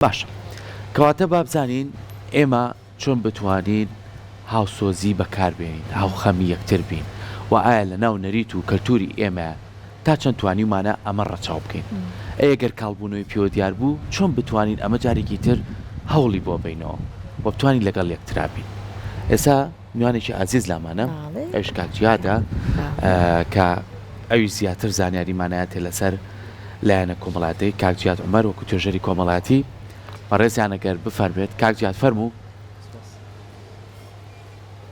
باشە کەواتە با بزانین ئێمە چۆن بتوانین هاوسۆزی بەکار بێنین، هاوخەمی یەکتر بین و ئایا لە ناو نەریت و کەلتوری ئێمە تا چەند توانیومانە ئەمە ڕەچاو بکەین؟ ئەی گەر کاڵبوونەوەی پێوە دیار بوو چۆن بتوانین ئەمە جارێکی تر هەوڵی بۆ بەینەوە و بتوانین لەگەڵ یەکترا بین؟ ئێستا میوانێکی ئازیز لامانە ئەویش کاک جیادە کە ئەویش زیاتر زانیاریمان ئەیاتێ لەسەر لایەنە کۆمەڵایەتەکەی کاک جیاد عومەر وەکو توێژەری کۆمەڵایەتی بەڕێزیان ئەگەر بفەرموێت کاک جیاد فەرموو.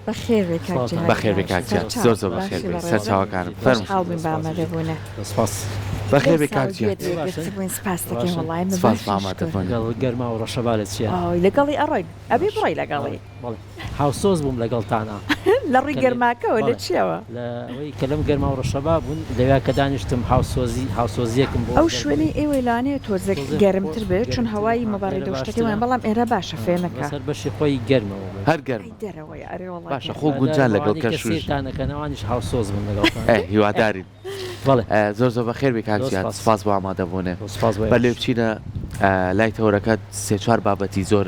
بەخێربێی کاک جیهاد بەخێربێی کاک جیاد زۆر زۆر بەخێربێی سەرچاوەکانم فەرموو. خۆشحاڵ بووین بە ئامادەبوونت. سپاس. بەخێربێی کاک جیاد. لەو ساڵ گوێت لێگرتبووین سپاس دەکەین وەڵای من سپاس باشم بە ئامادەبوونت. لەگەڵ گەرما و ڕەشەبا لە چیا. ئای لەگەڵی ئەڕۆین ئەبێ بڕۆی لەگەڵی. بەڵێ هاوسۆز بووم لەگەڵتانا. لە ڕووی گەرماکەوە لە چیەوە؟ لە ئەوەی کە لەم گەرما و ڕەشەبا بوون لەویا کە دانیشتم هاوسۆزی هاوسۆزیەکم بۆ ئەو شوێنەی ئێوەی لەوانەیە تۆزێک گەرمتر بێت چون هەوای مەبەڕیدە و شتەکەی وایە بەڵام ئێرە باشە فێنکە. لەسەر بەشی خۆی گەرمە وەڵا. هەر گەرمە. ئەی دەرەوەیە ئەرێ وەڵا باشە خۆ گونجان لەگەڵ کەش و. سەیرتان ئەکەن ئەوانیش هاوسۆز بن لەگەڵتان. ئێ هیوادارین. بەڵێ. زۆر زۆر بەخێر بێی کاک زۆر جیاد سپاس. سپاس بۆ ئامادەبوونێ. زۆر سپاس بۆ بەر لەوەی ئێوەش. بچینە لای تەوەرەکە سێ چوار بابەتی زۆر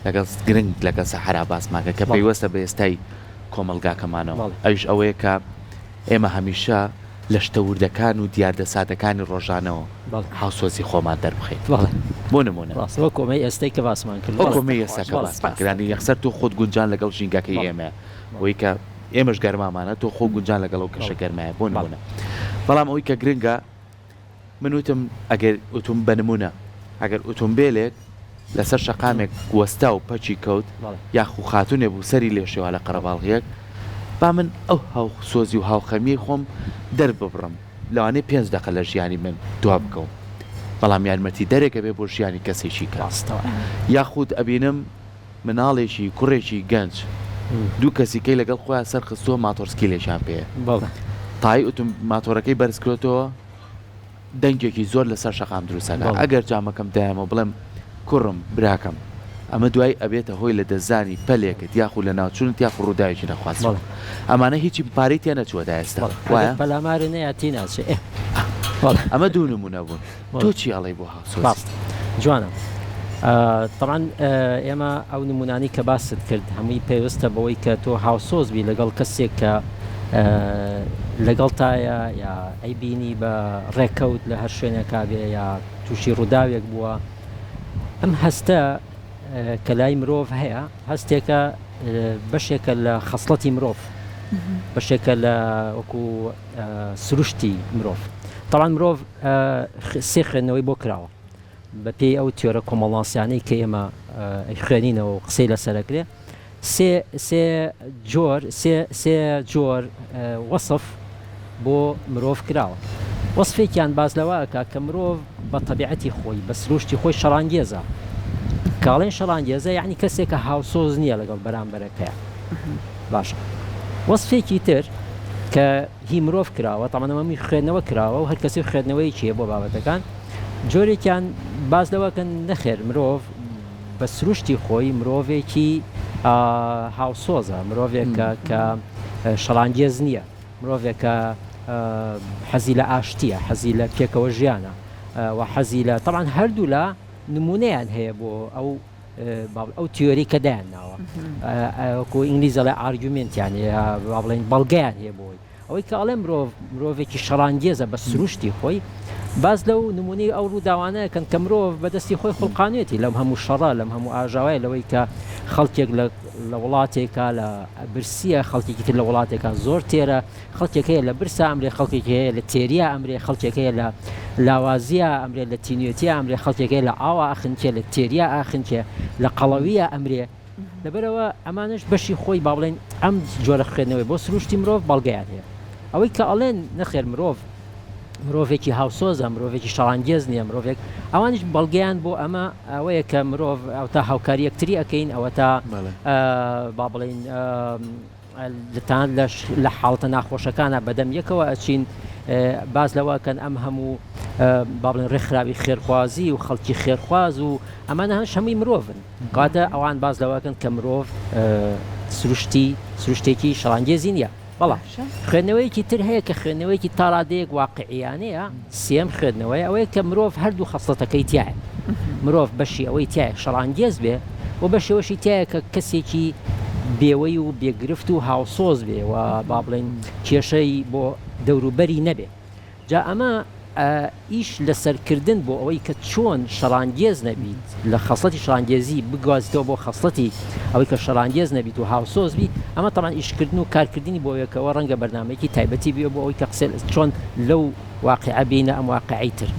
لەگەڵ گرنگ لەگەڵ سەحەرا باسمان کرد کە بەڵێ. پەیوەستە بە ئێستای کۆمەڵگاکەمانەوە بەڵێ. ئەویش ئەوەیە کە ئێمە هەمیشە لە شتە وردەکان و دیاردە سادەکانی ڕۆژانەوە بەڵێ. هاوسۆزی خۆمان دەربخەین. بەڵێ. بۆ نموونە. ڕاستە وەکو ئەمەی ئێستەی کە باسمان کرد. وەکو بەڵێ. ئەمەی ئێستا کە بەڵێ. باسمان کرد. یانی یەکسەر تۆ خۆت گونجان لەگەڵ ژینگەکەی بەڵێ. ئێمەیە. بۆی کە ئێمەش گەرمامانە تۆ خۆ گونجان لەگەڵ ئەو کەشە گەرمایە بۆ نمونە بەڵام ئەوەی کە گرنگە من وتم ئەگەر ئوتوم بە نمونە ئەگەر ئوتومبیلێک لەسەر شەقامێک وەستا و پەکی کەوت یاخو خاتونێ بوو سەری لێشێوا لە قەرەباڵغیەک با من ئەو هاوسۆزی و هاوخەمیەی خۆم دەرببڕم لەوانەیە پێنج دەقە لە ژیانی من دوا بکەوم بەڵام یارمەتی دەرێک ئەبێ بۆ ژیانی کەسێکی کە یاخود ئەبینم مناڵێکی کوڕێکی گەنج دوو کەسیکەی لەگەڵ خۆیان سەر خستووە ماتۆڕسکیلێکیان پێیە تای ئوتوم ماتۆرەکەی بەرز کرۆتەوە دەنگێکی زۆر لەسەر شەقام دروستەکە ئەگەر جامەکەم دایەمەوە بڵێم کوڕم براکەم ئەمە دوای ئەبێتە هۆی لە دەستدانی پەلێکت یاخو لە ناوچونت یاخو ڕووداوێکی نەخوازراو ئەمانە هیچی پارەی تێ نەچووە تا ئێستا وایە؟ پەلامارێ نەیا تی ناچێ ئەمە دوو نمونە بوون تۆ چی ئەڵێی بۆ هاوسۆزی؟ ڕاستە جوانە تەبعەن ئێمە ئەو نمونانەی کە باست کرد هەمووی پەیوەستە بەوەی کە تۆ هاوسۆز بی لەگەڵ کەسێک کە لەگەڵتایە یا ئەیبینی بە ڕێکەوت لە هەر شوێنێکا بێ یا تووشی ڕووداوێک بووە ئەم هەستە کە لای مرۆڤ هەیە هەستێکە بەشێکە لە خەسڵەتی مرۆڤ بەشێکە لە وەکو سروشتی مرۆڤ. تەبعەن مرۆڤ سێ خوێندنەوەی بۆ کراوە بە پێی ئەو تیۆرە کۆمەڵناسیانەی کە ئێمە ئەیخوێنینەوە و قسەی لەسەر ئەکرێ سێ سێ جۆر سێ سێ جۆر وەسف بۆ مرۆڤ کراوە. وەسفێکیان باس لەوە ئەکا کە مرۆڤ بە تەبیعەتی خۆی بە سروشتی خۆی شەڕانگێزە. کە ئەڵێن شەڕانگێزە یەعنی کەسێکە هاوسۆز نییە لەگەڵ بەرامبەرەکەیا. باشە وەسفێکی تر کە هی مرۆڤ کراوە تەبعەن ئەمە هەمووی خوێندنەوە کراوە و هەر کەسێک خوێندنەوەیەکی هەیە بۆ بابەتەکان جۆرێکیان باس لەوە کەن نەخێر مرۆڤ بە سروشتی خۆی مرۆڤێکی هاوسۆزە مرۆڤێکە کە شەڕانگێز نییە مرۆڤێکە حەزی لە ئاشتیە حەزی لە پێکەوە ژیانە و حەزی لە تەبعەن هەردوو لا نمونەیان هەیە بۆ ئەو با ئەو تیۆری کە دایان ناوە وەکو ئینگلیز ئەڵێ argument یان هەیە با بڵێین بەڵگەیان هەیە بۆی ئەوەی کە ئەڵێ مرۆڤ مرۆڤێکی شەڕانگێزە بە سروشتی خۆی باس لەو نمونەی ئەو ڕووداوانە کەن کە مرۆڤ بەدەستی خۆی خوڵقانێتی لەم هەموو شەڕە لەم هەموو ئاژاوەیە لەوەی کە خەڵکێک لە وڵاتێکا لە برسیە خەڵکێکی تر لە وڵاتێکا زۆر تێرە خەڵکێک هەیە لە برسا ئەمرێ، خەڵکێکی هەیە لە تێریا ئەمرێ، خەڵکێک هەیە لە لاوازیا ئەمرێ، لە تینوێتیا ئەمرێ، خەڵکێک هەیە لە ئاوا ئەخنکێ، لە تێریا ئاخنکێ، لە قەڵەویا ئەمرێ. لەبەرئەوە ئەمانەش بەشی خۆی با بڵێین ئەم جۆرە خوێندنەوەی بۆ سروشتی مرۆڤ بەڵگەیان هەیە. ئەوەی کە ئەڵێن نەخێر مرۆڤ مرۆڤێکی هاوسۆزە، مرۆڤێکی شەڕانگێز نییە، مرۆڤێک ئەوانیش بەڵگەیان بۆ ئەمە ئەوەیە کە مرۆڤ ئەوتا هاوکاری یەکتری ئەکەین، ئەوەتا با بڵێین تەنانەت لە حاڵەتە ناخۆشەکانا بەدەم یەکەوە ئەچین، باس لەوە ئەکەن ئەم هەموو با بڵێن ڕێکخراوی خێرخوازی و خەڵکی خێرخواز و ئەمانە هەش هەمووی مرۆڤن کەواتە ئەوان باس لەوە ئەکەن کە مرۆڤ سروشتی سروشتێکی شەڕانگێزی نییە. بەڵام خوێندنەوەیەکی تر هەیە کە خوێندنەوەیەکی تا ڕادەیەک واقعیانەیە، سێیەم خوێندنەوەیە ئەوەیە کە مرۆڤ هەردوو خەسڵەتەکەی تیایە. مرۆڤ بەشی ئەوەی تیایە شەڕانگێز بێ و بەشی ئەوەشی تیایە کە کەسێکی بێوەی و بێگرفت و هاوسۆز بێ و با بڵێین کێشەی بۆ دەوروبەری نەبێ. جا ئەمە ئیش لەسەر کردن بۆ ئەوەی کە چۆن شەڕانگێز نەبیت، لە خەسڵەتی شەڕانگێزی بگوازیتەوە بۆ خەسڵەتی ئەوەی کە شەڕانگێز نەبیت و هاوسۆز بیت، ئەمە تەبعەن ئیشکردن و کارکردنی بۆ یەکەوە ڕەنگە بەرنامەیەکی تایبەتی بوێ بۆ ئەوەی کە قسە چۆن لەو واقیعە بێینە ئەم واقیعەی تر.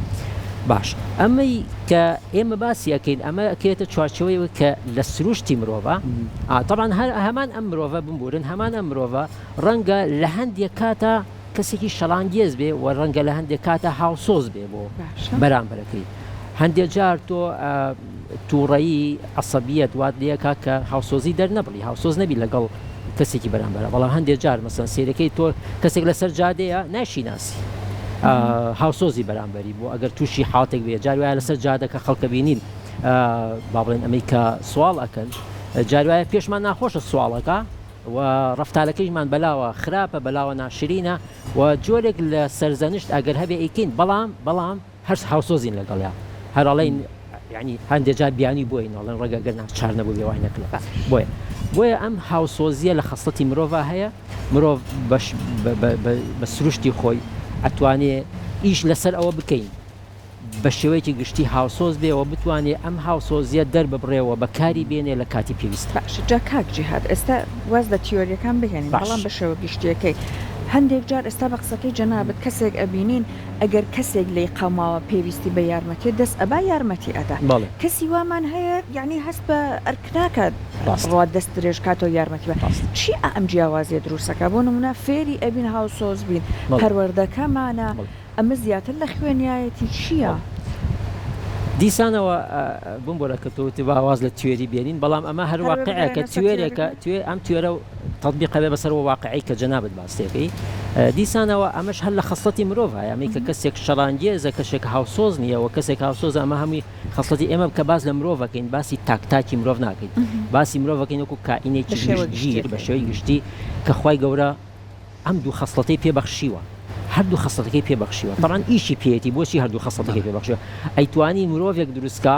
باش ئەمەی کە ئێمە باسی ئەکەین ئەمە ئەکەوێتە چوارچێوەی ئەوەی کە لە سروشتی مرۆڤە، تەبعەن هەر هەمان ئەم مرۆڤە بمبورن هەمان ئەم مرۆڤە ڕەنگە لە هەندێک کاتا کەسێکی شەڕانگێز بێ و ڕەنگە لە هەندێک کاتا هاوسۆز بێ بۆ بەرامبەرەکەی. هەندێک جار تۆ تووڕەیی، عەسەبییەت وات لێکا کە هاوسۆزی دەرنەبڕی، هاوسۆز نەبی لەگەڵ کەسێکی بەرامبەرا. بەڵام هەندێک جار مەسەلەن سەیرەکەی تۆ کەسێک لەسەر جادەیە ناشیناسی هاوسۆزی بەرامبەری بۆ ئەگەر تووشی حاڵەتێک بێ جار وایە لەسەر جادەکە خەڵکە بینین با بڵێن ئەمەی کە سواڵ ئەکەن جار وایە پێشمان ناخۆشە سواڵەکە و ڕەفتارەکەیشمان بەلاوە خراپە بەلاوە ناشرینە و جۆرێک لە سەرزەنشت ئەگەر هەبێ ئەیکەین بەڵام بەڵام هەر هاوسۆزین لەگەڵیا هەر ئەڵێین یانی هەندێ جار بیانوی بۆین ئەڵێن ڕەنگە گەر ناچار نەبووبێ وای نەکرد بۆیە بۆیە ئەم هاوسۆزیە لە خەسڵەتی مرۆڤا هەیە مرۆڤ بەش بە سروشتی خۆی ئەتوانێ ئیش لەسەر ئەوە بکەین بە شێوەیەکی گشتی هاوسۆز بێ و بتوانێ ئەم هاوسۆزیە دەرببڕێ و بەکاری بێنێ لە کاتی پێویستا. باشە جا کاک جیهاد ئێستا واز لە تیۆریەکان بهێنین بەڵام بە شێوە گشتیەکەی هەندێک جار ئێستا بە قسەکەی جەنابت کەسێک ئەبینین ئەگەر کەسێک لێی قەوماوە پێویستی بە یارمەتیە دەست ئەبا یارمەتی ئەدا کەسی وامان هەیە یەعنی هەست بە ئەرک ناکات بڕوات دەست درێژ کاتەوە یارمەتی بە چی ئەم جیاوازیە دروستەکا بۆ نمونە فێری ئەبین هاوسۆز بین پەروەردەکەمانە ئەمە زیاتر لە خوێنیایەتی چییە؟ دیسانەوە بمبورە کە تۆ وتت با واز لە تیۆری بێنین، بەڵام ئەمە هەر واقیعێکە، تیۆرێکە، ئەم تیۆرە تەتبیق ئەبێ بەسەر ئەو واقیعەی کە جەنابت باسی ئەکەی. دیسانەوە ئەمەش هەر لە خەسڵەتی مرۆڤ هەیە، ئەمەی کە کەسێک شەڕانگێزە، کەسێک هاوسۆز نییە و کەسێک هاوسۆزە، ئەمە هەمووی خەسڵەتی ئێمە کە باس لە مرۆڤ ئەکەین، باسی تاک تاکی مرۆڤ ناکەین، باسی مرۆڤ ئەکەین وەکوو کائینێکی گشتگیر، بە شێوەی گشتی کە خوای گەورە ئەم دوو خەسڵەتەی پێ بەخشیوە هەردوو خەسڵەتەکەی پێ بەخشیوە تەبعەن ئیشی پێیەتی بۆچی هەردوو خەسڵەتەکەی پێ بەخشیوە ئەیتوانی مرۆڤێک دروستکا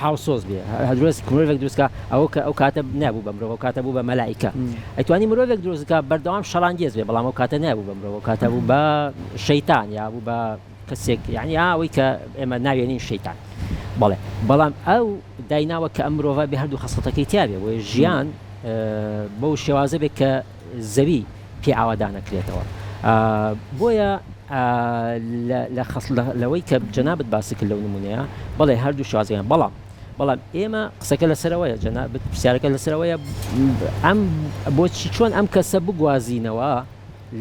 هاوسۆز بێ هەدرۆست مرۆڤێک دروستکا ئەوە کە ئەو کاتە نابوو بە مرۆڤ ئەو کاتە بوو بە مەلایکە ئەیتوانی مرۆڤێک دروستکا بەردەوام شەڕانگێز بێ بەڵام ئەو کاتە نابوو بە مرۆڤ ئەو کاتە بوو بە شەیتان یا بوو بە کەسێک یعنی ئەوەی کە ئێمە ناوێنین شەیتان بەڵێ بەڵام ئەو دایناوە کە ئەم مرۆڤە بێ هەردوو خەسڵەتەکەی تیابێ بۆیە ژیان بەو شێوازە بێت کە زەوی پێ ئاوادانەکرێتەوە بۆیە لە لەوەی کە جەنابت باسی کرد لەو نمونەیە بەڵێ هەردوو شازیان بەڵام بەڵام ئێمە قسەکە لەسەرەوەیە جەنابت پرسیارەکە لەسەرەوەیە ئەم بۆچی چۆن ئەم کەسە بگوازینەوە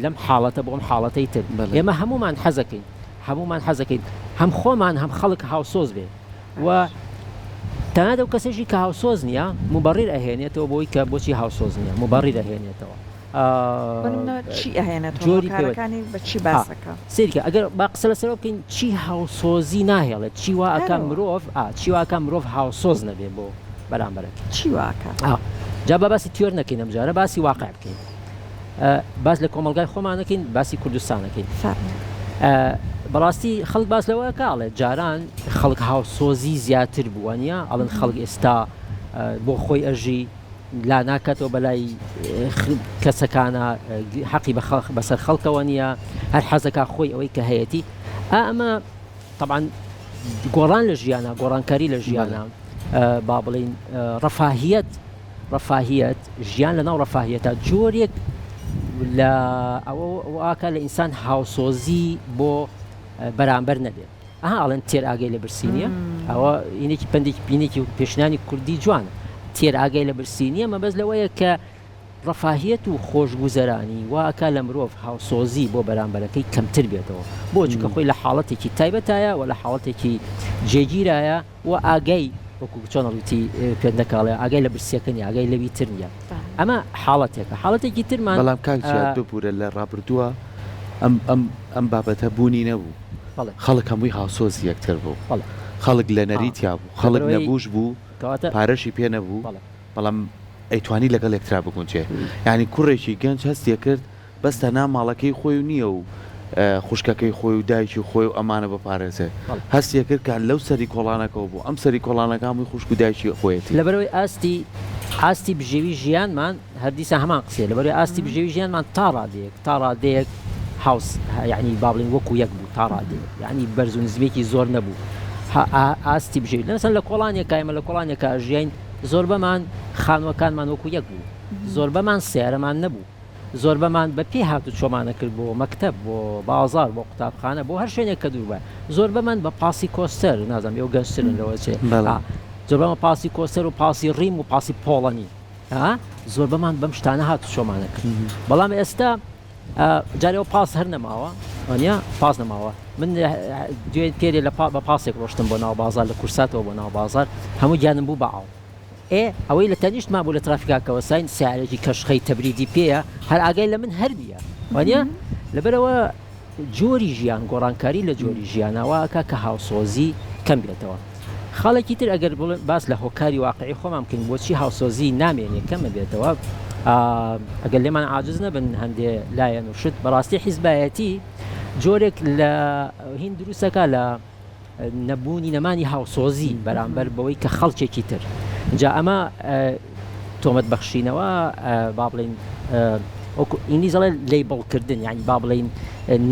لەم حاڵەتە بۆ ئەم حاڵەتەی تر ئێمە هەمومان حەزەکەین هەمومان حەزەکەین هەم خۆمان هەم خەڵک هاوسۆز بێ و تەنانەت ئەو کەسەشی کە هاوسۆز نییە موبەڕیر ئەهێنێتەوە بۆی کە بۆچی هاوسۆز نییە موبەڕیر ئەهێنێتەوە چی ئەهێنێتەوە جۆری هۆکارەکانی بە چی باسەکە سەیرکە ئەگەر با قسە لەسەرەوە بکەین چی هاوسۆزی ناهێڵێت چی وا ئەکا مرۆڤ ئا چی وا ئەکا مرۆڤ هاوسۆز نەبێ بۆ بەرامبەرەکەی چی وا ئەکا جا با باسی تیۆر نەکەین ئەمجارە باسی واقع بکەین باس لە کۆمەڵگای خۆمان نەکەین باسی کوردستان نەکەین بەڕاستی خەڵک باس لەوە کاڵێ جاران خەڵک هاوسۆزی زیاتر بووە نیە ئەڵن خەڵک ئێستا بۆ خۆی ئەژی لا ناکاتەوە بەلای کەسەکانە حەقی بەسەر خەڵکەوە نییە هەر حەزەکە خۆی ئەوەی کە هەیەی ئەمە طبعا گۆڕان لە ژیانە گۆڕانکاری لە ژیانە با بڵین ڕەفاهیەت ڕەفاهیەت، ژیان لەناو ڕەفاهیەتا جۆرێک لە ئەوە واکا لە ئینسان هاوسۆزی بۆ بەرامبەر نەبێ. ئەها ئەڵێن تێر ئاگای لە برسی نییە. ئەوە ئینێکی پەندێکی پینێکی پێشنانی کوردی جوانە. تێر ئاگای لە برسی نییە مەبەست لەوەیە کە ڕەفاهیەت و خۆشگوزەرانی وا ئەکا لە مرۆڤ هاوسۆزی بۆ بەرامبەرەکەی کەمتر بێتەوە. بۆ؟ چونکە خۆی لە حاڵەتێکی تایبەتایە و لە حاڵەتێکی جێگیرایە. و ئاگای وەکو چۆن ئەڵویتی پێت نەکاڵێ ئاگای لە برسیەکە نیە ئاگای لەوی تر نیە ئەمە حاڵەتێکە حاڵەتێکی ترمان بەڵام کاک جیاد ببورە لە ڕابردووە ئەم ئەم ئەم بابەتە بوونی نەبوو بەڵێ خەڵک هەمووی هاوسۆزی یەکتر بوو بەڵێ خەڵک لە نەریتیا بوو خەڵک لەبەرئەوەی نەبووش بوو کەواتە پارەشی پێ نەبوو بەڵێ. بەڵام. ئەیتوانی لەگەڵ یەکترا بگونجێ. یانی کوڕێکی گەنج هەستی ئەکرد بەس تەنها ماڵەکەی خۆی و نییە و خوشکەکەی خۆی و دایکی خۆی و ئەمانە بپارێزێ. هەستی ئەکرد کە لەو سەری کۆڵانەکەوە بۆ ئەم سەری کۆڵانەکە هەمووی خوشک و دایکی خۆیەتی. لەبەرئەوەی ئاستی ئاستی بژێوی ژیانمان هەر دیسان هەمان قسەیە لەبەرئەوەی ئاستی بژێوی ژیانمان تا ڕادەیەک تا ڕادەیەک هاوس یانی با بڵێین وەکوو یەک بوو تا ڕادەیەک یانی بەرز و نزمێکی زۆر نەبوو ئاستی بژێوی لەمەسەن لە کۆڵانێکا ئێمە لە کۆڵانێکا ئەژیاین زۆربەمان خانووەکانمان وەکوو یەک بوو زۆربەمان سەیارەمان نەبوو زۆربەمان بە پێ هاتوچۆمان ئەکرد بۆ مەکتەب، بۆ بازاڕ، بۆ قوتابخانە، بۆ هەر شوێنێک کە دوور بایە. زۆربەمان بە پاسی کۆستەر، نازانم ئێوە گەنجترن لەوە چێ، بەڵێ. ئا، زۆربەمان پاسی کۆستەر و پاسی ڕیم و پاسی پۆڵەنی، ئا، زۆربەمان بەم شتانە هاتوچۆمان ئەکرد. بەڵام ئێستا، ئا، جارێ ئەوە پاس هەر نەماوە، وانییە؟ پاس نەماوە. من دوێ پێرێ لە پا، بە پاسێک ڕۆشتم بۆ ناو بازاڕ، لە کورساتەوە بۆ ناو بازاڕ، هەموو گیانم بوو بە ئاو. ئێ ئەوەی لە تەنیشتمان بوو لە ترافیکا کە وەستاین سەیارەیەکی کەشخەی تەبریدی پێیە هەر ئاگای لە من هەر نییە وانیە لەبەرئەوە جۆری ژیان گۆڕانکاری لە جۆری ژیانا وا ئەکا کە هاوسۆزی کەم بێتەوە خاڵێکی تر ئەگەر بڵێ باس لە هۆکاری واقعی خۆمان بکەین بۆچی هاوسۆزی نامێنێ کەم بێتەوە ئەگەر لێمان عاجز نەبن هەندێ لایەن و شت بەڕاستی حیزبایەتی جۆرێک لە هین دروستەکە لە نەبوونی نەمانی هاوسۆزی بەرامبەر بەوەی کە خەڵکێکی تر جا ئەمە تۆمەت بەخشینەوە با بڵین وەکو ئینگلیز ئەڵێ label کردن یعنی با بڵین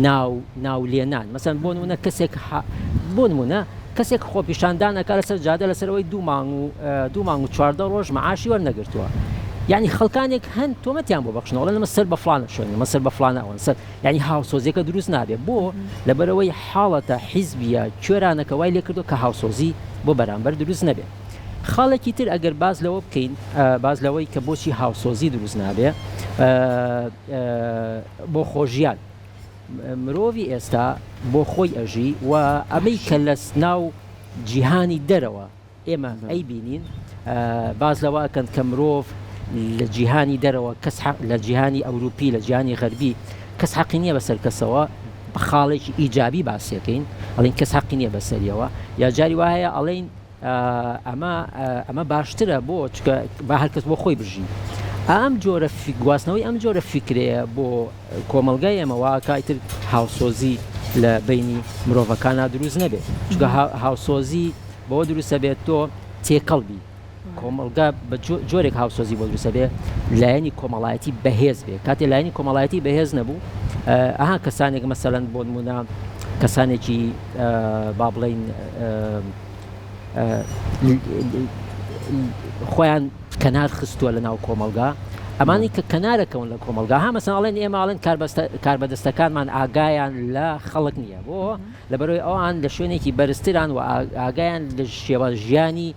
ناو ناو لێنان مەسەن بۆ نمونە کەسێک بۆ نمونە کەسێک خۆپیشاندان ئەکا لەسەر جادە لەسەر ئەوەی دوو مانگ و دوو مانگ و 14 ڕۆژ معاشی وەرنەگرتووە یعنی خەڵکانێک هەن تۆمەتیان بۆ بەخشنەوە ئەڵێن ئەمە سەر بە فڵانە شوێن ئەمە سەر بە فڵانە ئەوەن سەر یانی هاوسۆزیەکە دروست نابێ بۆ؟ لەبەرئەوەی حاڵەتە حیزبیە کوێرانەکە وای لێکردوە کە هاوسۆزی بۆ بەرامبەر دروست نەبێ. خاڵێکی تر ئەگەر باس لەوە بکەین باس لەوەی کە بۆچی هاوسۆزی دروست نابێ بۆ خۆژیان مرۆڤی ئێستا بۆ خۆی ئەژی و ئەمەی کە لە ناو جیهانی دەرەوە ئێمە ئەیبینین باس لەوە ئەکەن کە مرۆڤ لە جیهانی دەرەوە کەس لە جیهانی ئەوروپی لە جیهانی غەربی کەس حەقی نییە بەسەر کەسەوە بە خاڵێکی ئیجابی باسیەکەین ئەڵین کەس حەقی نییە بەسەریەوە یا جاری وا هەیە ئەڵین ئەمە ئەمە باشترە بۆ چکە با هەر کەس بۆ خۆی بژی ئەم جۆرە گواستنەوەی ئەم جۆرە فیکرەیە بۆ کۆمەڵگای ئێمە وا ئەکا ئیتر هاوسۆزی لە بەینی مرۆڤەکانا دروست نەبێت چونکە هاوسۆزی بەوە دروستە بێت تۆ تێکەڵ بی کۆمەڵگا بە جۆرێک هاوسۆزی بۆ دروستە بێ لایەنی کۆمەڵایەتی بەهێز بێ کاتێ لایەنی کۆمەڵایەتی بەهێز نەبوو ئەها کەسانێک مەسەلەن بۆ نمونە کەسانێکی با بڵین خۆیان کەنار خستووە لە ناو کۆمەڵگا ئەمانی کە کەنارەکەون لە کۆمەڵگا ها مەسەن ئەڵێن ئێمە ئەڵێن کاربەدەستەکانمان ئاگایان لە خەڵک نییە بۆ لەبەرئەوەی ئەوان لە شوێنێکی بەرزتران و ئاگایان لە شێواز ژیانی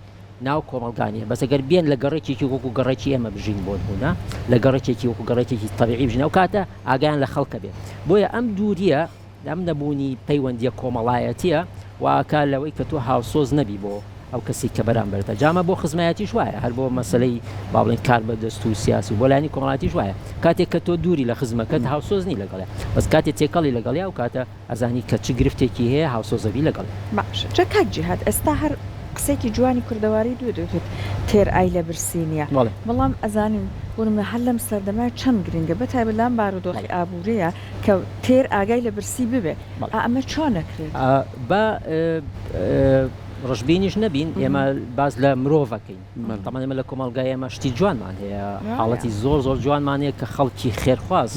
ناو کۆمەڵگا نییە بەس ئەگەر بێن لە گەڕەکێکی وەکو گەڕەکی ئێمە بژین بۆ نموونە لە گەڕەکێکی وەکو گەڕەکێکی تەبیعی بژین ئەو کاتە ئاگایان لە خەڵکە بێ بۆیە ئەم دووریە ئەم نەبوونی پەیوەندیە کۆمەڵایەتیە وا ئەکا لەوەی کە تۆ هاوسۆز نەبی بۆ ئەو کەسەی کە بەرامبەرتە جا ئەمە بۆ خزمایەتیش وایە هەر بۆ مەسەلەی با بڵێین کاربەدەست و سیاسی و بۆ لایەنی کۆمەڵایەتیش وایە کاتێک کە تۆ دووری لە خزمەکەت هاوسۆز نی لەگەڵیا بەس کاتێ تێکەڵی لەگەڵیا ئەو کاتە ئەزانی کە چ گرفتێکی هەیە هاوسۆزەبی لەگەڵی. باشە جا کاک جیهاد ئێستا هەر قسەیەکی جوانی کوردەواری دوو دەوتت تێر ئای لە برسی نیە بەڵێ. بەڵام ئەزانین بۆ نمونە هەر لەم سەردەمە چەند گرنگە بە تایبەت لەم بارودۆخی ئابوریە کە تێر ئاگای لە برسی ببێ بەڵێ. ئا ئەمە چۆن ئەکرێت؟ با ڕەشبینیش نەبین ئێمە باس لە مرۆڤ ئەکەین. تەبعەن ئێمە لە کۆمەڵگای ئێمە شتی جوانمان هەیە حاڵەتی زۆر زۆر جوانمان هەیە کە خەڵکی خێرخواز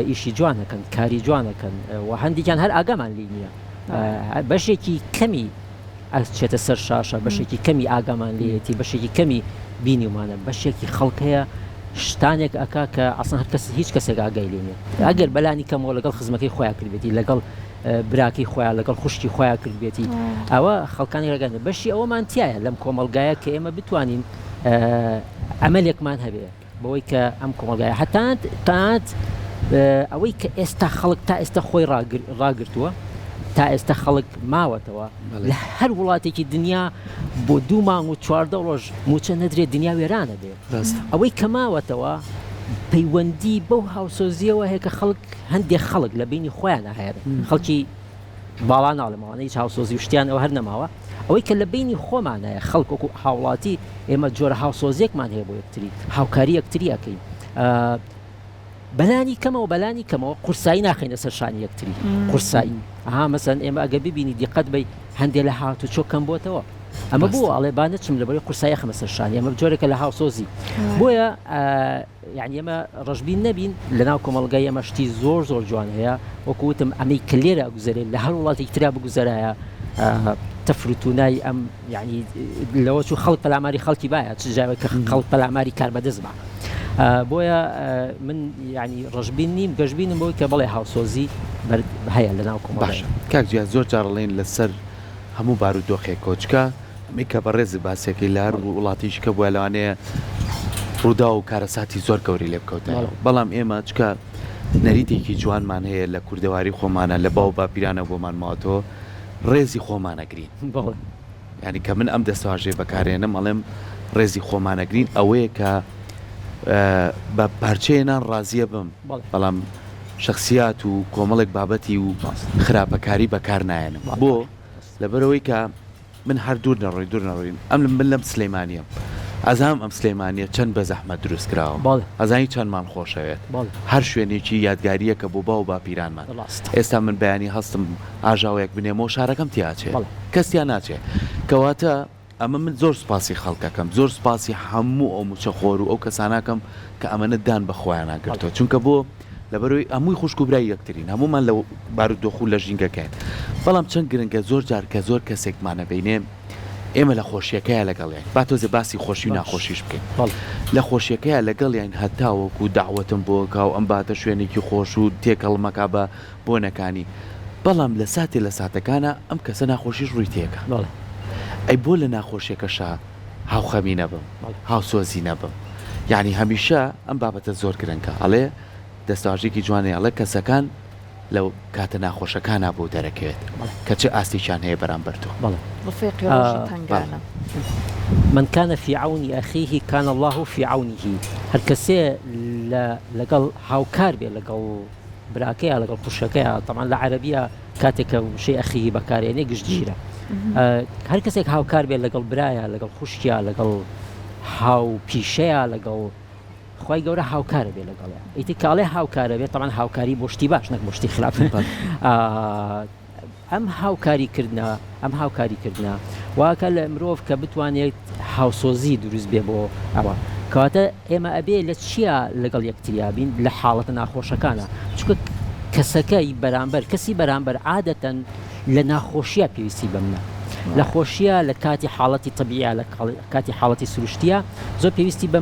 ئیشی جوان ئەکەن کاری جوان ئەکەن و هەندێکیان هەر ئاگامان لێی نییە بەشێکی کەمی ئەچێتە سەر شاشە بەشێکی کەمی ئاگامان لێیەتی بەشێکی کەمی بینیومانە بەشێکی خەڵک هەیە شتانێک ئەکا کە ئەسڵەن هەر کەس هیچ کەسێک ئاگای لێ نییە ئەگەر بەلانی کەمەوە لەگەڵ خزمەکەی خۆیان کردبێتی لەگەڵ براکەی خۆیان لەگەڵ خوشکی خۆیان کردبێتی ئەوە خەڵکانی ڕێگان بەشی ئەوەمان تایە لەم کۆمەڵگایە کە ئێمە بتوانین ئەمەلێکمان هەبێ بەوەی کە ئەم کۆمەڵگایە هەتات تات ئەوەی کە ئێستا خەڵک تا ئێستا خۆی ڕاگرتووە تا ئێستا خەڵک ماوەتەوە لە هەر وڵاتێکی دنیا بۆ دوو مانگ و 14 ڕۆژ موچە نەدرێت دنیا وێرانە بێ ئەوەی کە ماوەتەوە پەیوەندی بەو هاوسۆزیەوە هەیە کە خەڵک هەندێک خەڵک لە بینی خۆیانە هەیە خەڵکی باڵا ناڵێم ئەوانە هیچ هاوسۆزی و شتیان ئەوە هەر نەماوە ئەوەی کە لە بەینی خۆمانایە خەڵک وەکو هاوڵاتی ئێمە جۆرە هاوسۆزیەکمان هەیە بۆ یەکتری هاوکاری یەکتری ئەکەین بەلانی کەمەوە بەلانی کەمەوە قورسایی ناخەینە سەر شانی یەکتری قورسایی ئەها مەسەن ئێمە ئەگەر ببینی دیقەت بەی هەندێ لە هاتوچۆ کەم بۆتەوە ئەمە بۆ ئەڵێ با نەچم لەبەری قورسایی خەمە سەر شانی ئەمە جۆرێکە لە هاوسۆزی بۆیە یعنی ئێمە ڕەشبین نەبین لەناو کۆمەڵگای ئێمە شتی زۆر زۆر جوان هەیە وەکو وتم ئەمەی کە لێرە ئەگوزەرێت لە هەر وڵاتێکی ترا بگوزەرایە تەفروتونای ئەم یعنی لەوە چوو خەڵک پەلاماری خەڵکی باە چ جاوێک کە خەڵک پەلاماری کاربەدەست بە بۆیە من یعنی ڕەشبین نیم گەشبینم بۆی کە بەڵێ هاوسۆزی هەیە لە ناو کۆمەڵگای باشە کاک جیا زۆر جار ئەڵێن لەسەر هەموو بارودۆخێک کۆچکە ئەمەی کە بەڕێزت باسیەکەی لە هەر وڵاتیش کە بووە لەوانەیە ڕووداو و کارەساتی زۆر گەورەی لێ بکەوتایەوە بەڵام ئێمە چکە نەریتێکی جوانمان هەیە لە کوردەواری خۆمانە لە باو باپیرانە بۆمان ماوەتەوە ڕێزی خۆمان ئەگرین یانی کە من ئەم دەستەواژەیە بەکارێنم ئەڵێم ڕێزی خۆمان ئەگرین ئەوەیە کە بە پارچەیە نان ڕازیە بم بەڵام شخصیات و کۆمەڵێک بابەتی و خراپەکاری بەکار نایەنم بۆ لەبەرئەوەی کە من هەر دوور نەڕۆین دوور نەڕۆین ئەم من لەم سلێمانیەم ئەزانم ئەم سلێمانیە چەند بە زەحمەت دروست کراوە بەڵێ. ئەزانی چەندمان خۆشەوێت بەڵێ. هەر شوێنێکی یادگاریەکە بۆ باو باپیرانمان ڕاستە. ئێستا من بەیانی هەستم ئاژاوەیەک بنێمەوە شارەکەم تیا ئەچێ بەڵێ. کەس تیا ناچێ کەواتە ئەمە من زۆر سوپاسی خەڵک ئەکەم زۆر سوپاسی هەموو ئەو موچە خۆر و ئەو کەسانە ئەکەم کە ئەمەنە دان بە خۆیانا گرتوە چونکە بۆ لەبەرئەوەی هەمووی خوشک و برای یەکترین هەموومان لە بارودۆخ و لە ژینگەکەین بەڵام چەند گرنگە زۆر جار کە زۆر کەسێکمان ئەبینێ ئێمە لە خۆشیەکەیا لەگەڵیاین با تۆزێ باسی خۆشی و ناخۆشیش بکەین لە خۆشیەکەیا لەگەڵیاین هەتاوەکو دەعوەتم بۆ کا و ئەمباتە شوێنێکی خۆش و تێکەڵمەکا بە بۆنەکانی بەڵام لە ساتێ لە ساتەکانا ئەم کەسە ناخۆشیش ڕووی تێکا ئەی بۆ لە ناخۆشیەکەشا هاوخەمی نەبم هاوسۆزی نەبم یانی هەمیشە ئەم بابەتە زۆر گرنگە ئەڵێ دەستەواژەیەکی جوان هەیە ئەڵێ کەسەکان لە کاتە ناخۆشەکانا بۆ دەرەکەوێت کە چ ئاستێکیان هەیە بەرامبەر تۆ. بەڵێ. ڕفیقی ڕۆژی تەنگانە. من کان فی عون اخیه کان اللە فی عونه هەرکەسێ لە لەگەڵ هاوکار بێ لەگەڵ براکەیا لەگەڵ خوشکەکەیا تەبعەن لە عەرەبیە کاتێک کە وشەی ئەخیه بەکارێنێ گشتگیرە هەر کەسێک هاوکار بێت لەگەڵ برایا لەگەڵ خوشکیا لەگەڵ هاو پیشەیا لەگەڵ خوای گەورە هاوکارە بێ لەگەڵیا ئیتر کاڵێ هاوکارە بێت تەبعەن هاوکاری بۆ شتی باش نەک بۆ شتی خراپ ئەم هاوکاری کردنە ئەم هاوکاری کردنە واکە لە مرۆڤ کە بتوانێت هاوسۆزی دروست بێ بۆ ئەوە کەواتە ئێمە ئەبێ لە چیا لەگەڵ یەکتریا بین لە حاڵەتە ناخۆشەکانە چونکە کەسەکەی بەرامبەر کەسی بەرامبەر عادەتەن لە ناخۆشیە پێویستی بە منە لە خۆشیە لە کاتی حاڵەتی تەبیعە لە کاتی حاڵەتی سروشتیە زۆر پێویستی بە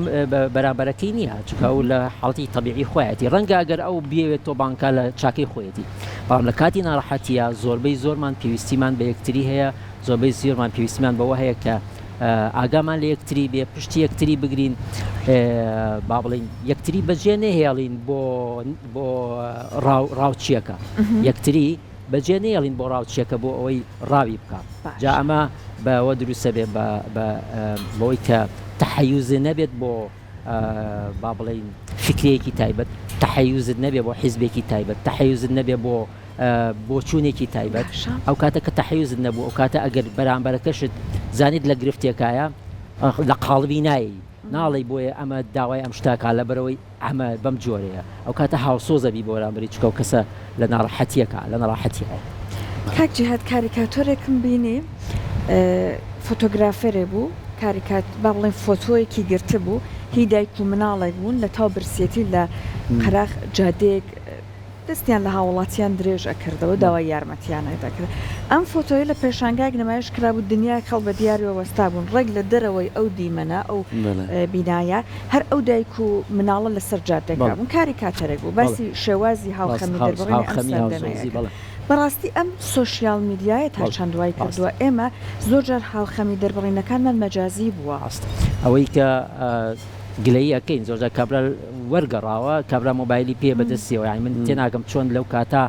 بەرامبەرەکەی نییە چونکە ئەو لە حاڵەتی تەبیعی خۆیەتی ڕەنگە ئەگەر ئەو بیەوێت تۆ بانکا لە چاکەی خۆیەتی بەڵام لە کاتی ناڕەحەتیە زۆربەی زۆرمان پێویستیمان بە یەکتری هەیە زۆربەی زۆرمان پێویستیمان بەوە هەیە کە ئاگامان لە یەکتری بێ پشتی یەکتری بگرین با بڵین یەکتری بەجێ نەهێڵین بۆ بۆ ڕاوچیەکە یەکتری بەجێ نەیەڵین بۆ ڕاوچیەکە بۆ ئەوەی ڕاوی بکا جا ئەمە بەوە دروستە بێ بەوەی کە تەحەیوزێ نەبێت بۆ با بڵێین فکرەیەکی تایبەت تەحەیوزت نەبێ بۆ حیزبێکی تایبەت تەحەیوزت نەبێ بۆ بۆچوونێکی تایبەت ئەو کاتە کە تەحەیوزت نەبوو ئەو کاتە ئەگەر بەرامبەرەکەشت زانیت لە گرفتێکایە لە قاڵبی نایەی ناڵێی بۆیە ئەمە داوای ئەم شتاکا لەبەرئەوەی ئەمە بەم جۆرەیە ئەو کاتە هاوسۆز ئەبی بۆ بەرامبەری چونکە ئەو کەسە لە ناڕەحەتیەکا لە نەڕاحەتیایە. کاک جیهاد کاریکاتۆرێکم بینی فۆتۆگرافەرێ بوو کاریکات با بڵێین فۆتۆیەکی گرتبوو هی دایک و مناڵێک بوون لە تاو برسیەتی لە قەراخ جادەیەک دەستیان لە هاوڵاتیان درێژ ئەکردەوە داوای یارمەتیان دەکرد. ئەم فۆتۆیە لە پێشانگایەک نمایش کرابوو دنیایەک خەڵک بە دیاریەوە وەستابوون ڕێک لە دەرەوەی ئەو دیمەنە ئەو بینایە هەر ئەو دایک و مناڵە لەسەر جادەکە بوون کاریکاتەرێک بوو باسی شێوازی هاوخەمی دەربڕینی ئەم سەردەمەیە کرد. بەڕاستی ئەم سۆشیال میدیایە تا چەند وای کردووە ئێمە زۆر جار هاوخەمی دەربڕینەکانمان مەجازی بووە. ئەوەی کە گلەیی ئەکەین زۆرجار کابرا وەرگەڕاوە کابرا مۆبایلی پێ بەدەستیەوە یانی من تێناگەم چۆن لەو کاتە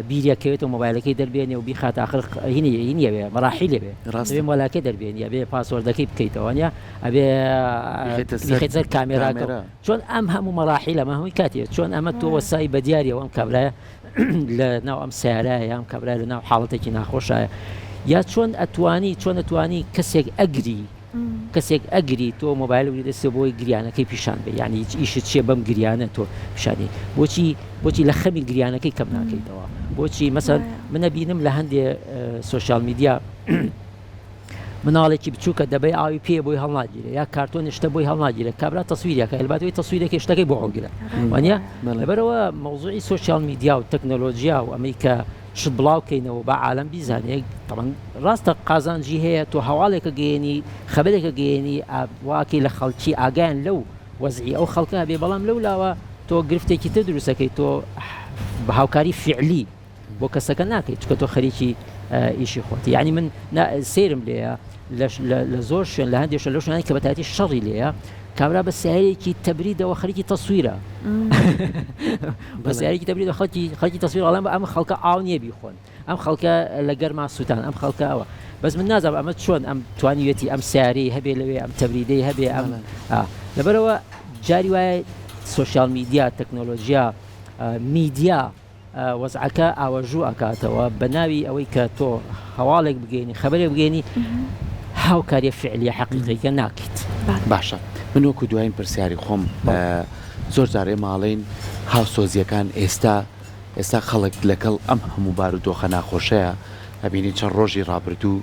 بیریەکەوێتەوە مۆبایلەکەی دەربێنێ و بیخات ئاخر هینی هینی ئەوێ مەراحیلی ئەوێ ڕاستە ئەبێ مۆلاکەی دەربێنی ئەبێ پاسۆردەکەی بکەیتەوە نیە ئەبێ بیخەیتە سەر بیخەیتە سەر کامێراکە کامێرا. چۆن ئەم هەموو مەراحیلە ئەمە هەمووی کاتیە چۆن ئەمە تۆ وەسای بە دیاریەوە ئەم کابرایە. لە ناو ئەم سیارایە یان کابرا لە ناو حاڵەتێکی ناخۆشایە یا چۆن ئەتوانی چۆن ئەتوانی کەسێک ئەگری کەسێک ئەگری تۆ مۆبایل بگری دەستێ بۆی گریانەکەی پیشان بێ یعنی هیچ ئیشت چییە بەم گریانە تۆ پیشانی بۆچی بۆچی لە خەمی گریانەکەی کەم ناکەیتەوە بۆچی مەسەن منە بینم لە هەندێ سۆشیال میدیا مناڵێکی بچووکە دەبەی ئاوی پێ بۆی هەڵناگیرێ یا کارتۆنی شتە بۆی هەڵناگیرێ کابرا تەسویرەکە الباتەوەی تەسویرەکەی شتەکەی بۆ هەڵگرە وانە لەبەرەوە مەوزوعی سۆشیال میدیا و تەکنەلۆژیا و ئەمەی کە شت بڵاو کەینەوە با عالەم بیزانێ تەبعەن ڕاستە قازانجی هەیە تۆ هەواڵێکە گەیەنی خەبەرێکە گەیەنی واکەی لە خەڵکی ئاگایان لەو وەزعی ئەو خەڵکە هەبێ بەڵام لەو لاوە تۆ گرفتێکی تر دروستەکەی تۆ بە هاوکاری فعلی بۆ کەسەکە ناکەیت چکە تۆ خەریکی ئیشی خۆتی یعنی من سەیرم لێیە لە زۆر شوێن لە هەندێک شوێن لەو شوێنانەی کە بە تایبەتی شەڕی لێیە کابرا بە سیارەیەکی تەبریدەوە خەریکی تەسویرە بە سیارێکی تەبریدەوە خەڵکی خەڵکی تەسویر ئەڵێم ئەم خەڵکە ئاو نییە بیخۆن ئەم خەڵکە لە گەرما سووتان ئەم خەڵکە ئەوە بەس من نازانم ئەمە چۆن ئەم توانیوێتی ئەم سیارەی هەبێ لەوێ ئەم تەبریدەی هەبێ ئەم لەبەرەوە جاری وایە سۆشیال میدیا تەکنۆلۆژیا میدیا وەزعەکە ئاوەژوو ئەکاتەوە بە ناوی ئەوەی کە تۆ هەواڵێک بگەینی خەبەرێک بگەینی هاوکاریە فعلیە حەقیقیەکە ناکەیت. باشە من وەکو دواین پرسیاری خۆم زۆر جار ئێمە ئەڵێین هاوسۆزیەکان ئێستا ئێستا خەڵک لەگەڵ ئەم هەموو بارودۆخە ناخۆشەیە ئەبینین چەند ڕۆژی ڕابردوو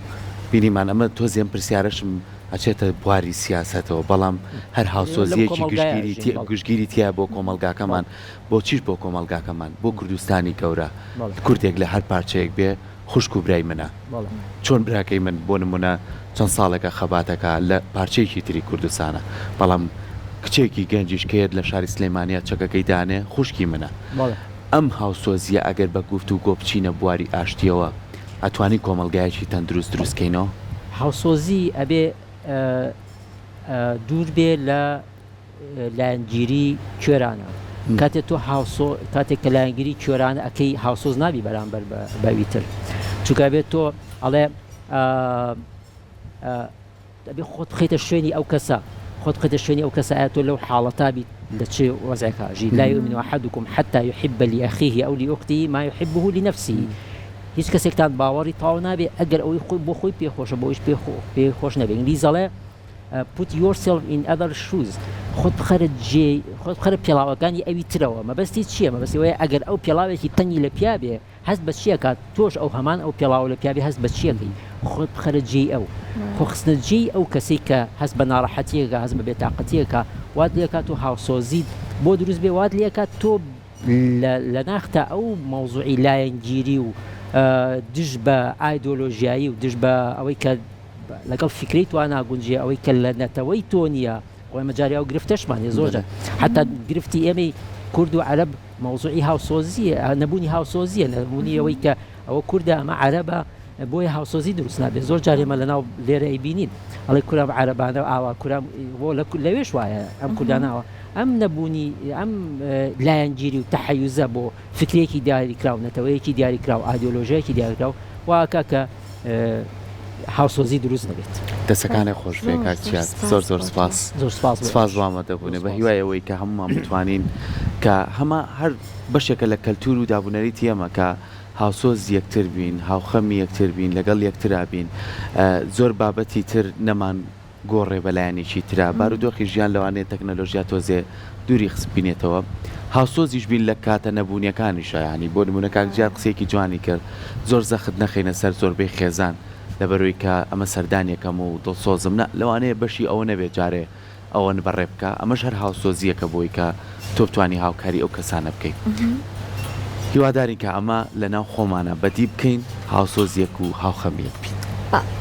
بینیمان ئەمە تۆزێ ئەم پرسیارەشم ئەچێتە بواری سیاسەتەوە بەڵام هەر هاوسۆزیەکی گشتگیری گشتگیری تیایە بۆ کۆمەڵگاکەمان بۆچیش بۆ کۆمەڵگاکەمان، بۆ کوردستانی گەورە، کوردێک لە هەر پارچەیەک بێ خوشک و برای منە. چۆن براکەی من بۆ نموونە چەند ساڵێکە خەباتەکا لە پارچەیەکی تری کوردستانە، بەڵام کچێکی گەنجیش کە یەت لە شاری سلێمانییە چەکەکەی دانێ خوشکی منە. ئەم هاوسۆزییە ئەگەر بە گفتوگۆ بچینە بواری ئاشتییەوە ئەتوانین کۆمەڵگایەکی تەندروست دروست کەینەوە؟ هاوسۆزی ئەبێ دوور بێ لە لایەنگیری کوێرانە کاتێ تۆ هاوسۆ کاتێک کە لایەنگیری کوێرانە ئەکەی هاوسۆز نابی بەرامبەر بەوی تر چونکە بێت تۆ ئەڵێ ئەبێ خۆت بخەیتە شوێنی ئەو کەسە خۆت بخەیتە شوێنی ئەو کەسە ئایا تۆ لەو حاڵەتا بیت لە چ وەزعێکا ژی لا يؤمن أحدكم حتى يحب لأخيه أو لأخته ما يحبه لنفسه هیچ کەسێکتان باوەڕی تەواو نابێ ئەگەر ئەوەی خۆی بۆ خۆی پێخۆشە بۆ ئەویش پێ خۆش نەبێ ئینگلیز ئەڵێ Put yourself in other shoes خۆت بخەرە جێی خۆت بخەرە پێڵاوەکانی ئەوی ترەوە مەبەستی چییە مەبەستی ئەوەیە ئەگەر ئەو پێڵاوێکی تەنگی لە پیا بێ هەست بە چی ئەکات تۆش ئەو هەمان ئەو پێڵاوە لە پیا بێ هەست بە چی ئەکەی خۆت بخەرە جێی ئەو خۆ خستنە جێی ئەو کەسەی کە هەست بە ناڕەحەتیەکە هەست بە بێتاقەتیەکە وات لێکات و هاوسۆزیت بۆ دروست بێ وات لێکات تۆ لە ناختا ئەو مەوزوعی لایەنگیری و دژ بە ئایدۆلۆژیایی و دژ بە ئەوەی کە لەگەڵ فیکرەی تۆ ناگونجێ ئەوەی کە لە نەتەوەی تۆ نییە خۆ ئێمە جارێ ئەو گرفتەشمان هەیە زۆر جار حتا گرفتی ئێمەی کورد و عەرەب مەوزوعی هاوسۆزیە نەبوونی هاوسۆزیە نەبوونی ئەوەی کە ئەوە کوردە ئەمە عەرەبە بۆیە هاوسۆزی دروست نابێت زۆر جار ئێمە لەناو لێرە ئەیبینین ئەڵێ کورام عەرەبانە ئاوا کورام بۆ لەوێش وایە ئەم کوردانەوە ئەم نەبوونی ئەم لایەنگیری و تەحەیوزە بۆ فکرێکی دیاریکراو، نەتەوەیەکی دیاریکراو، ئایدۆلۆژیایەکی دیاریکراو وا ئەکا کە هاوسۆزی دروست نەبێت. دەسەکانت خۆش بێ کاک چیاد زۆر زۆر سپاس. زۆر سپاس بۆ سپاس بۆ ئامادەبوونت بە هیوای ئەوەی کە هەموومان بتوانین کە هەمە هەر بەشێکە لە کەلتور و دابونەریتی ئێمە کە هاوسۆز یەکتر بین هاوخەمی یەکتر بین لەگەڵ یەکترا بین زۆر بابەتی تر نەمان گۆڕێ بە لایەنێکی ترا بارودۆخی ژیان لەوانەیە تەکنەلۆژیا تۆزێ دووری خستبینێتەوە هاوسۆزیش بین لە کاتە نەبوونیەکانیشا یانی بۆ نموونە کاک جیاد قسەیەکی جوانی کرد زۆر زەخت نەخەینە سەر زۆربەی خێزان لەبەرەوەی کە ئەمە سەردانیەکەم و دڵسۆزم نا لەوانەیە بەشی ئەوە نەبێت جارێ ئەوە بەڕێ بکا ئەمەش هەر هاوسۆزیەکە بۆی کە تۆ بتوانی هاوکاری ئەو کەسانە بکەی هیوادارین کە ئەمە لەناو خۆمانا بەدی بکەین هاوسۆز یەک و هاوخەم یەک بین. بەڵێ.